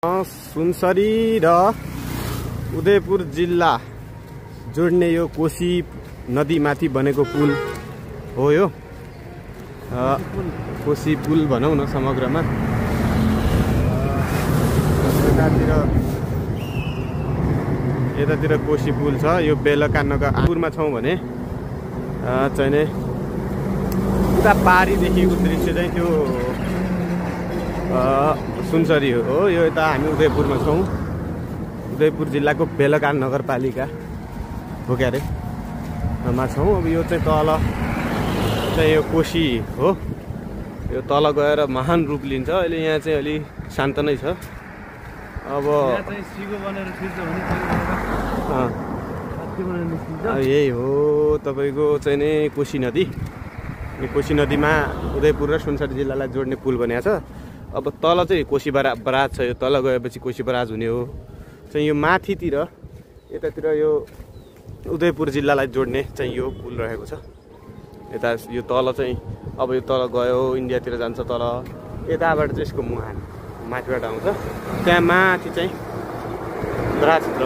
सुनसरी र उदयपुर जिल्ला जोड्ने यो कोशी नदीमाथि बनेको पुल हो यो कोशी पुल भनौँ न समग्रमा। यतातिर कोशी पुल छ। यो बेलकानगर आपुरमा छौँ भने चाहिँ नि उता पारीदेखिको दृश्य चाहिँ त्यो सुनसरी हो। यो यता हामी उदयपुरमा छौँ। उदयपुर जिल्लाको बेलकान नगरपालिका हो क्या अरे मा छौँ। अब यो चाहिँ तल चाहिँ यो कोशी हो। यो तल गएर महान रूप लिन्छ। अहिले यहाँ चाहिँ अलि शान्त नै छ। अब यही हो तपाईँको चाहिँ नि कोशी नदी। यो कोशी नदीमा उदयपुर र सुनसरी जिल्लालाई जोड्ने पुल बनिएको छ। अब तल चाहिँ कोशी बराज छ। यो तल गएपछि कोशी बराज हुने हो। चाहिँ यो माथितिर यतातिर यो उदयपुर जिल्लालाई जोड्ने चाहिँ यो पुल रहेको छ। यता यो तल चाहिँ अब यो तल गयो इन्डियातिर जान्छ तल। यताबाट चाहिँ यसको मुहान माथिबाट आउँछ। त्यहाँ माथि चाहिँ बराजभित्र